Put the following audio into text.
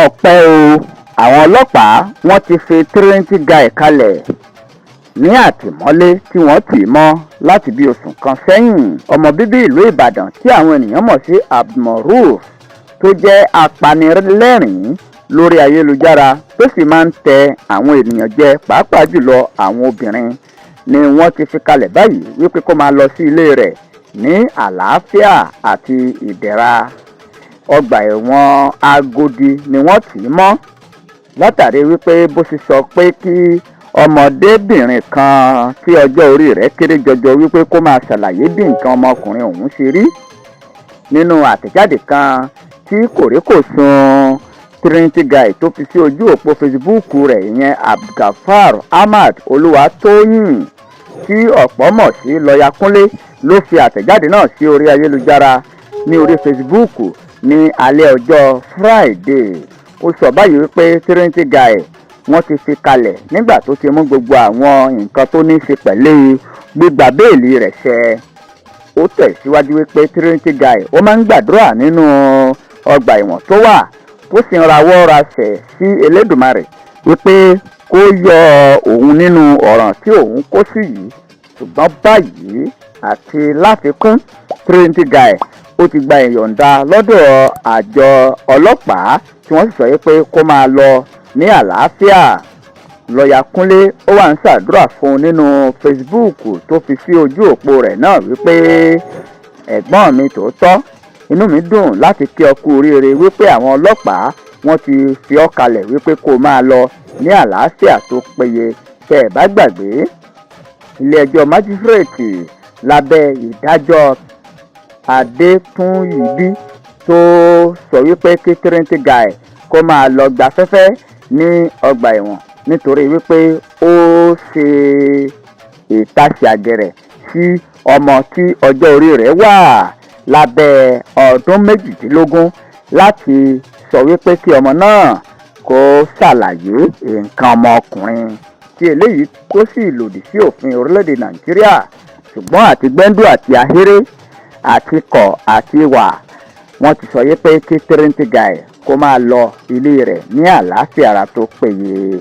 Ọpẹ́ o, àwọn ọlọ́pàá wọ́n ti fi Trinity Guy kalẹ̀ ní àtìmọ́lé tí wọ́n tì í mọ́ láti bí oṣù kan sẹ́yìn. Ọmọ bíbí ìlú Ìbàdàn tí àwọn ènìyàn mọ̀ sí Abdulmoruf, tó jẹ́ apanilẹ́rìn-ín lórí ayélujára, tó sì máa ń tẹ àwọn ènìyàn jẹ, pàápàá jùlọ àwọn obìnrin, ni wọ́n ti fi kalẹ̀ báyìí wípé kó máa lọ sí ilé rẹ̀ ní àlàáfíà àti ìdẹ̀ra. Ọgbà ẹ̀wọ̀n Agodi ni wọ́n tì í mọ́ látàrí wípé bó ṣe sọ pé kí ọmọdébìnrin kan tí ọjọ́ orí rẹ̀ kéré jọjọ wípé kó máa ṣàlàyé bí nǹkan ọmọkùnrin òun ṣe rí. Nínú àtẹ̀jáde kan tí kòríkòsùn Trinity Guy tó fi sí ojú òpó Facebook rẹ̀, ìyẹn Abdulgafar Ahmad Olúwatóyìn, tí ọ̀pọ̀ mọ̀ sí Lọ́ọ̀yà Kúnlé, ló fi àtẹ̀jáde náà sí orí ayélujára ní orí Facebook ní alẹ́ ọjọ́ Friday. Ó sọ báyìí wípé Trinity Guy, wọ́n ti fi kalẹ̀ nígbà tó ti mú gbogbo àwọn nǹkan tó ní í ṣe pẹ̀lú gbígba béèlì rẹ̀ ṣẹ. Ó tẹ̀síwájú wípé Trinity Guy, ó máa ń gbàdúrà nínú ọgbà ẹ̀wọ̀n tó wà, tó sì ń rawọ́ rasẹ̀ sí Elédùmarè wípé kó yọ òun nínú ọ̀ràn tí òun kó sí yìí. Ṣùgbọ́n báyìí àti láfikún, Trinity Guy, ó ti gba ìyọ̀ǹda lọ́dọ̀ àjọ ọlọ́pàá, tí wọ́n sì sọ pé kó máa lọ ní àlàáfíà. Lọ́ọ̀yà Kúnlé ó wà ń ṣàdúrà fún un nínú Facebook tó fi sí ojú òpó rẹ̀ náà wípé, "Ẹ̀gbọ́n mi tòótọ́, inú mi dùn láti kí ọ kú oríire wípé àwọn ọlọ́pàá, wọ́n ti fi ọ́ kalẹ̀ wípé kó máa lọ ní àlàáfíà tó péye." Tẹ́ ẹ̀ bá gbàgbé, ilé-ẹjọ́ májísrèètì lábẹ́ ìdájọ́ Adétúnyìbí tó sọ wípé kí Trinity Guy kó máa lọ gbafẹ́fẹ́ ní ọgbà ẹ̀wọ̀n nítorí wípé ó ṣe ìtasẹ̀ àgẹ̀rẹ̀ sí ọmọ tí ọjọ́ orí rẹ̀ wà lábẹ́ ọdún 18, láti sọ wípé kí ọmọ náà kó ṣàlàyé nǹkan ọmọkùnrin, tí eléyìí tó sì lòdì sí òfin orílẹ̀-èdè Nàìjíríà. Ṣùgbọ́n àti gbẹ́ndú àti ahéré àti kọ̀ àti wà, wọ́n ti sọ yí pé kí Trinity Guy kó máa lọ ilé rẹ̀ ní àlàáfíà ara tó péye.